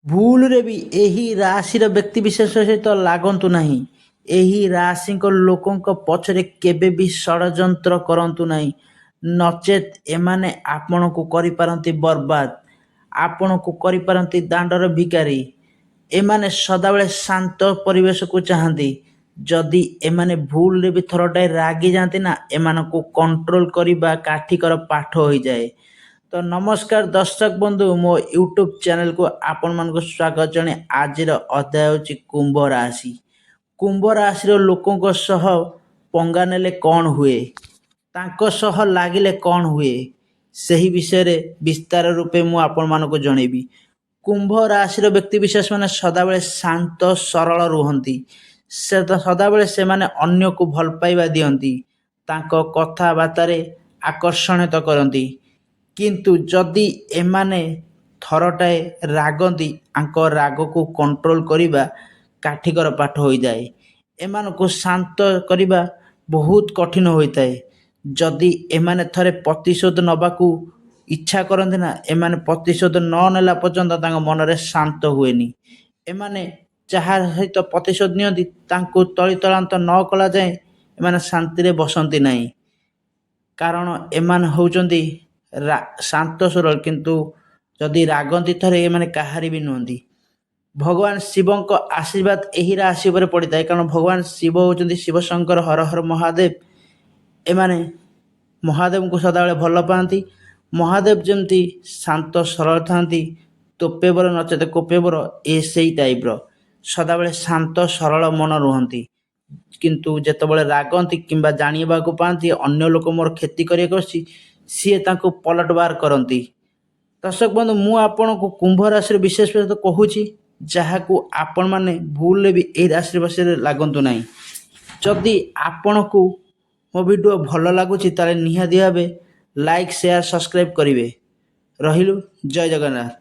ଭୁଲରେ ବି ଏହି ରାଶିର ବ୍ୟକ୍ତିବିଶେଷ ସହିତ ଲାଗନ୍ତୁ ନାହିଁ। ଏହି ରାଶିଙ୍କ ଲୋକଙ୍କ ପଛରେ କେବେ ବି ଷଡ଼ଯନ୍ତ୍ର କରନ୍ତୁ ନାହିଁ, ନଚେତ୍ ଏମାନେ ଆପଣଙ୍କୁ କରିପାରନ୍ତି ବର୍ବାଦ, ଆପଣଙ୍କୁ କରିପାରନ୍ତି ଦାଣ୍ଡର ଭିକାରୀ। ଏମାନେ ସଦାବେଳେ ଶାନ୍ତ ପରିବେଶକୁ ଚାହାନ୍ତି। ଯଦି ଏମାନେ ଭୁଲରେ ବି ଥରଟାଏ ରାଗି ଯାଆନ୍ତି ନା, ଏମାନଙ୍କୁ କଣ୍ଟ୍ରୋଲ କରିବା କାଠିକର ପାଠ ହୋଇଯାଏ। ତ ନମସ୍କାର ଦର୍ଶକ ବନ୍ଧୁ, ମୋ ୟୁଟ୍ୟୁବ୍ ଚ୍ୟାନେଲକୁ ଆପଣମାନଙ୍କୁ ସ୍ୱାଗତ ଜଣେ। ଆଜିର ଅଧ୍ୟାୟ ହେଉଛି କୁମ୍ଭ ରାଶି। କୁମ୍ଭ ରାଶିର ଲୋକଙ୍କ ସହ ପଙ୍ଗା ନେଲେ କ'ଣ ହୁଏ, ତାଙ୍କ ସହ ଲାଗିଲେ କ'ଣ ହୁଏ, ସେହି ବିଷୟରେ ବିସ୍ତାର ରୂପେ ମୁଁ ଆପଣମାନଙ୍କୁ ଜଣେଇବି। କୁମ୍ଭ ରାଶିର ବ୍ୟକ୍ତିବିଶେଷ ମାନେ ସଦାବେଳେ ଶାନ୍ତ ସରଳ ରୁହନ୍ତି। ସେ ସଦାବେଳେ ସେମାନେ ଅନ୍ୟକୁ ଭଲ ପାଇବା ଦିଅନ୍ତି, ତାଙ୍କ କଥାବାର୍ତ୍ତାରେ ଆକର୍ଷଣିତ କରନ୍ତି। କିନ୍ତୁ ଯଦି ଏମାନେ ଥରଟାଏ ରାଗନ୍ତି, ଆଙ୍କ ରାଗକୁ କଣ୍ଟ୍ରୋଲ କରିବା କାଠିକର ପାଠ ହୋଇଯାଏ। ଏମାନଙ୍କୁ ଶାନ୍ତ କରିବା ବହୁତ କଠିନ ହୋଇଥାଏ। ଯଦି ଏମାନେ ଥରେ ପ୍ରତିଶୋଧ ନେବାକୁ ଇଚ୍ଛା କରନ୍ତି ନା, ଏମାନେ ପ୍ରତିଶୋଧ ନ ନେଲା ପର୍ଯ୍ୟନ୍ତ ତାଙ୍କ ମନରେ ଶାନ୍ତ ହୁଏନି। ଏମାନେ ଯାହା ସହିତ ପ୍ରତିଶୋଧ ନିଅନ୍ତି, ତାଙ୍କୁ ତଳିତଳାନ୍ତ ନ କଲା ଯାଏଁ ଏମାନେ ଶାନ୍ତିରେ ବସନ୍ତି ନାହିଁ। କାରଣ ଏମାନେ ହେଉଛନ୍ତି ଶାନ୍ତ ସରଳ, କିନ୍ତୁ ଯଦି ରାଗନ୍ତି ଥରେ, ଏମାନେ କାହାରି ବି ନୁହନ୍ତି। ଭଗବାନ ଶିବଙ୍କ ଆଶୀର୍ବାଦ ଏହି ରାଶି ଉପରେ ପଡ଼ିଥାଏ, କାରଣ ଭଗବାନ ଶିବ ହେଉଛନ୍ତି ଶିବଶଙ୍କର, ହର ହର ମହାଦେବ। ଏମାନେ ମହାଦେବଙ୍କୁ ସଦାବେଳେ ଭଲ ପାଆନ୍ତି। ମହାଦେବ ଯେମିତି ଶାନ୍ତ ସରଳ ଥାନ୍ତି, ତୋପେ ବର ନଚେତ କୋପେ ବର, ଏ ସେଇ ଟାଇପ୍ର ସଦାବେଳେ ଶାନ୍ତ ସରଳ ମନ ରୁହନ୍ତି। କିନ୍ତୁ ଯେତେବେଳେ ରାଗନ୍ତି କିମ୍ବା ଜାଣିବାକୁ ପାଆନ୍ତି ଅନ୍ୟ ଲୋକ ମୋର କ୍ଷତି କରିବାକୁ ଆସୁଛି, ସିଏ ତାଙ୍କୁ ପଲଟବାର କରନ୍ତି। ଦର୍ଶକ ବନ୍ଧୁ, ମୁଁ ଆପଣଙ୍କୁ କୁମ୍ଭ ରାଶିର ବିଶେଷ ବିଷୟ କହୁଛି, ଯାହାକୁ ଆପଣମାନେ ଭୁଲରେ ବି ଏହି ରାଶିର ବିଷୟରେ ଲାଗନ୍ତୁ ନାହିଁ। ଯଦି ଆପଣଙ୍କୁ ମୋ ଭିଡ଼ିଓ ଭଲ ଲାଗୁଛି, ତାହେଲେ ନିହାତି ଭାବେ ଲାଇକ୍, ସେୟାର, ସବସ୍କ୍ରାଇବ୍ କରିବେ। ରହିଲୁ, ଜୟ ଜଗନ୍ନାଥ।